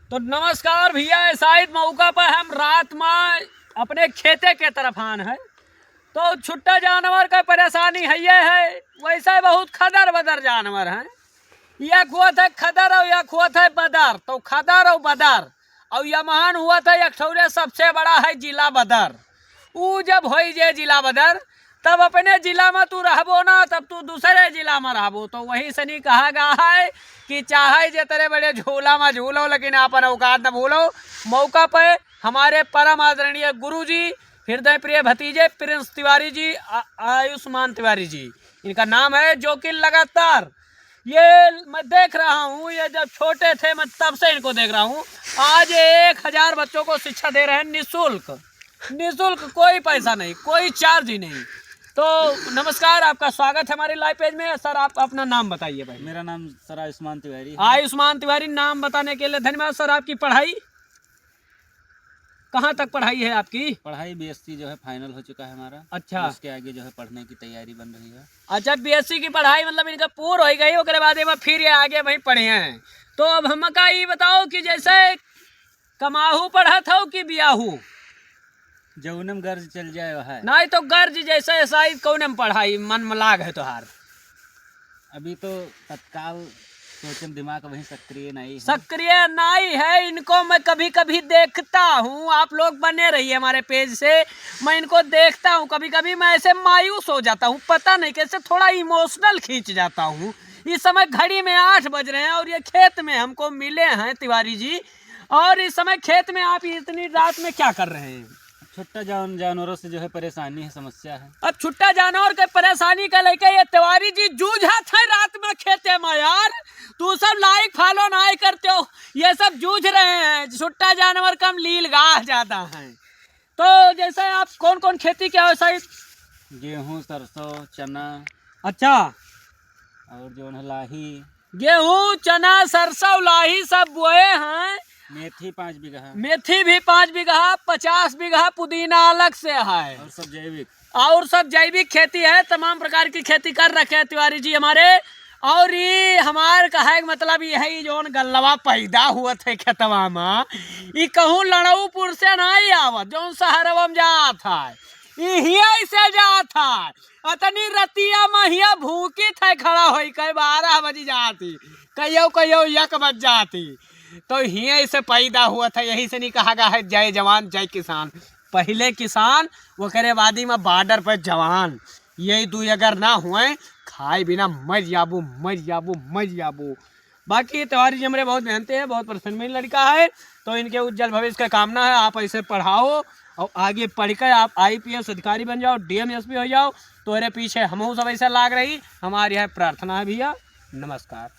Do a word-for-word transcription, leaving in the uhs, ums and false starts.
तो नमस्कार भइया, ऐसा ही मौका पर हम रात में अपने खेते के तरफ आन है, तो छुट्टा जानवर का परेशानी है, ये है, वैसे बहुत खदर बदर जानवर हैं। यक हुवत है खदर और यक हुवत है बदर, तो खदर और बदर और यमहान हुवत है एक ठौरे सबसे बड़ा है जिला बदर। ऊ जब होई जे जिला बदर, तब अपने जिला में तू रहबो ना, तब तू दूसरे जिला में रहबो। तो वही सनी कहा गा है कि चाहे जितने बड़े झूला में झूलो, लेकिन आपन औकात न भूलो। मौका पे हमारे परम आदरणीय गुरु जी, हृदय प्रिय भतीजे प्रिंस तिवारी जी, आ-, आयुष्मान तिवारी जी, इनका नाम है, जो कि लगातार ये मैं देख रहा हूँ, ये जब छोटे थे मैं तब से इनको देख रहा हूँ। आज ये एक हजार बच्चों को शिक्षा दे रहे हैं निशुल्क, निशुल्क, कोई पैसा नहीं, कोई चार्ज ही नहीं। तो नमस्कार, आपका स्वागत है हमारे लाइव पेज में। सर, आप अपना नाम बताइए भाई। मेरा नाम सर आयुष्मान तिवारी है। आयुष्मान तिवारी, नाम बताने के लिए धन्यवाद। सर, आपकी पढ़ाई कहाँ तक पढ़ाई है आपकी? पढ़ाई बीएससी जो है फाइनल हो चुका है हमारा। अच्छा। उसके आगे जो है पढ़ने की तैयारी बन रही है। अच्छा, बीएससी की पढ़ाई मतलब इनका पूर हो गई, ओकरे बाद में फिर ये आगे वहीं पढ़े हैं। तो अब हमका ई बताओ कि जैसे कमाहू पढ़त हो कि बियाहू? जौनम गर्ज चल जाए वह है। नहीं तो गर्ज जैसे ऐसा ही कौन में पढ़ाई मन में लाग है तोहार? अभी तो तत्काल सोचम दिमाग वहीं सक्रिय नहीं है। सक्रिय नहीं है, इनको मैं कभी कभी देखता हूँ। आप लोग बने रहिए हमारे पेज से, मैं इनको देखता हूँ। कभी कभी मैं ऐसे मायूस हो जाता हूँ, पता नहीं कैसे थोड़ा इमोशनल खींच जाता हूँ। इस समय घड़ी में आठ बज रहे हैं और ये खेत में हमको मिले हैं तिवारी जी, और इस समय खेत में आप इतनी रात में क्या कर रहे हैं? छुट्टा जान-, जानवरों से जो है परेशानी है, समस्या है। अब छुट्टा जानवर के परेशानी का लेके ये तिवारी जी जूझत है रात में खेते में यार। तू सब लाइक फॉलो नाहीं करते हो, ये सब जूझ रहे हैं। छुट्टा जानवर कम, लीलगाह ज्यादा हैं। तो जैसे आप कौन कौन खेती क्या हो साहब? गेहूँ, सरसों, चना। अच्छा। और जो है लाही। गेहूँ, चना, सरसों, लाही सब बोए हैं। मेथी पाँच बीघा। मेथी भी पाँच बीघा, पचास बीघा पुदीना अलग से है। और सब जैविक। और सब जैविक खेती है, तमाम प्रकार की खेती कर रखे हैं तिवारी जी हमारे। और ये हमार कहे के मतलब ये है, ये जौन गल्लवा पैदा हुवत है खेतवा में, ये कहूँ लड़ऊपुर से नाहीं आवत, जौन शहरवा में जात है, ये हियाँ से जात है। अतनी रतिया में हियाँ भूकित है, खड़ा होई के बारह बजी जाती, कहियो कहियो एक बज जाती। तो हियाँ से पैदा हुवत है, यही से नहीं कहा गया है जय जवान जय किसान। पहिले किसान, ओकरे बादी में बॉर्डर पर जवान। यही दुई अगर ना हुए, खाए बिना मर जाबू, मर जाबू, मर जाबू। बाकी तिवारी जी हमरे बहुत मेहनती है, बहुत प्रसन्न लड़का है, तो इनके उज्जवल भविष्य का कामना है। आप ऐसे पढ़ाओ और आगे पढ़ के आप आईपीएस अधिकारी बन जाओ, डीएम एसपी हो जाओ, तोहरे पीछे हमहू सब ऐसे लाग रही। हमारी यह प्रार्थना है भइया। नमस्कार।